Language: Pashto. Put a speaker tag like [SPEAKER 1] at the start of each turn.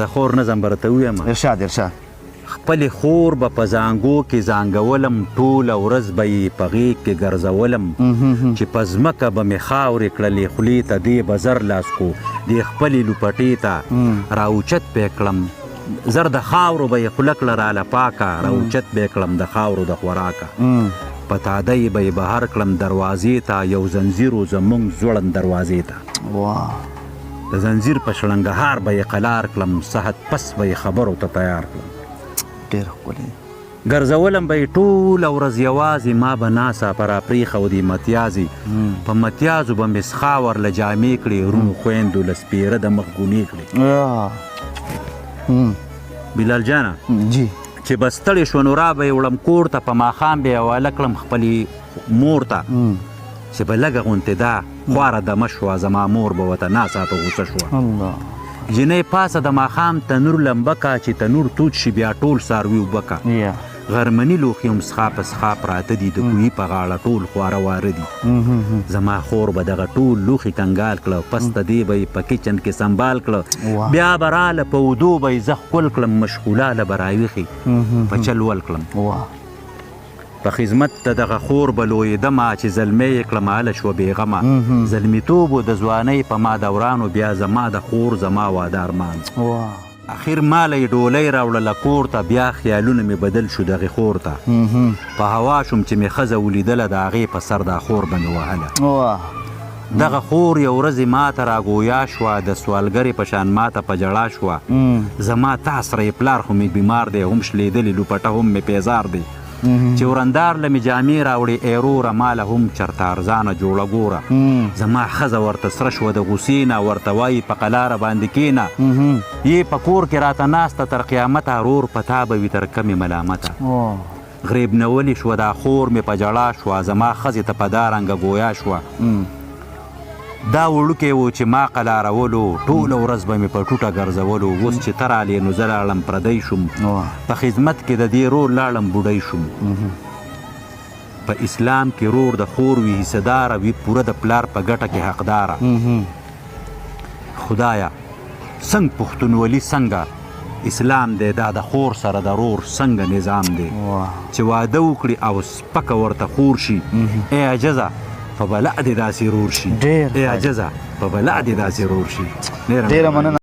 [SPEAKER 1] د خور نظم به راته ووایم.
[SPEAKER 2] ارشاد ارشاد.
[SPEAKER 1] خپلې خور به په زانګو کې زانګولم، ټوله ورځ به یې په غېږ کې ګرځولم، چې په ځمکه به مې خاورې کړلې، خولې ته دې به زر لاس کو، دې خپلې لوپټې ته را اوچت به یې کړم، زر د خاورو به یې خوله کړه راله پاکه، را اوچت به یې کړم د خاورو د خوراکه، په تادۍ به یې بهر کړم دروازې ته، یو ځنځیر و زموږ ځوړند دروازې ته.
[SPEAKER 2] واه.
[SPEAKER 1] د ځنځیر په شړنګهار به یې قلار کړم، سحت پس به یې خبرو ته تیار کړم.
[SPEAKER 2] ډېر ښکلی.
[SPEAKER 1] ګرځولم به یې ټوله ورځ یوازې، ما به ناڅاپه راپرېښودې متیازې، په متیازو به مې سخا ورله جامې کړې، روڼو خویندو له سپېره د مخ ګونې کړې. بلال جانه!
[SPEAKER 2] جی.
[SPEAKER 1] چې به ستړې شوه نو را به یې وړم کور ته، په ماښام به یې حواله کړم خپلې مور ته. چې به لږه غونتې دا خواره دمه شوه، زما مور به ورته ناڅاپه غوسه شوه. جینۍ پاڅه د ماښام تنور لمبه کا، چې تنور تود شي بیا ټول څاروي اوبه کا. غرمني لوښي هم څښا په څښا پراته دي، د کوهي په غاړه ټول خواره واره دي. زما خور به دغه ټول لوښي کنګال کړه، پس ته دې به یې په کچن کې سمبال کړه، بیا به راله په اودو به یې زه ښکل کړم، مشغولاله به راویښې په چل ول کړم. په خدمت د دغه خور به لویېدمه، چې زلمی یې کړم هله شوه بېغمه. زلمیتوب و د ځوانۍ په ما دوران و، بیا زما د خور زما واده ارمان. اخر ما له یې ډولۍ راوړله کور ته، بیا خیالونه مې بدل شو دغې خور ته. په هوا شوم چې مې ښځه ولیدله، د هغې په سر دا خور به مې وهله. دغه خور یو ورځې ماته راګویا شوه، د سوالګرې په شان ماته په ژړا شوه، زما تا سره یې پلار خو مې بیمار دی، هم شلېدلې لوپټه هم مې پیزار دی، چې ورندار له مې جامې راوړې، ای روره ماله هم چرته ارزانه جوړه ګوره. زما ښځه ورته سره شوه د غوسې نه، ورته وایي په قلاره باندې کېنه، یې په کور کې راته ناسته تر قیامته، رور په تا به وي تر کمې ملامته. غرېبنولې شوه دا خور مې په ژړا شوه، زما ښځې ته په دا رنګه ګویا شوه. دا وړوکی و چې ما قلارولو، ټوله ورځ به مې په ټوټه ګرځولو، اوس چې ته رالې نو زه لاړم پردی شوم، په خدمت کې د دې رور لاړم بوډۍ شوم. په اسلام کې رور د خور وي حصه داره وي پوره د پلار په ګټه کې حقداره. خدایه څنګ پښتونولي څنګه اسلام دی دا د خور سره د رور څنګه نظام دی چې واده وکړي او سپکه ورته خور شي ای عجزه په بلا دې داسې رور شي ای عجزه په بلا دې داسې رور شي.
[SPEAKER 2] ډیره مننه.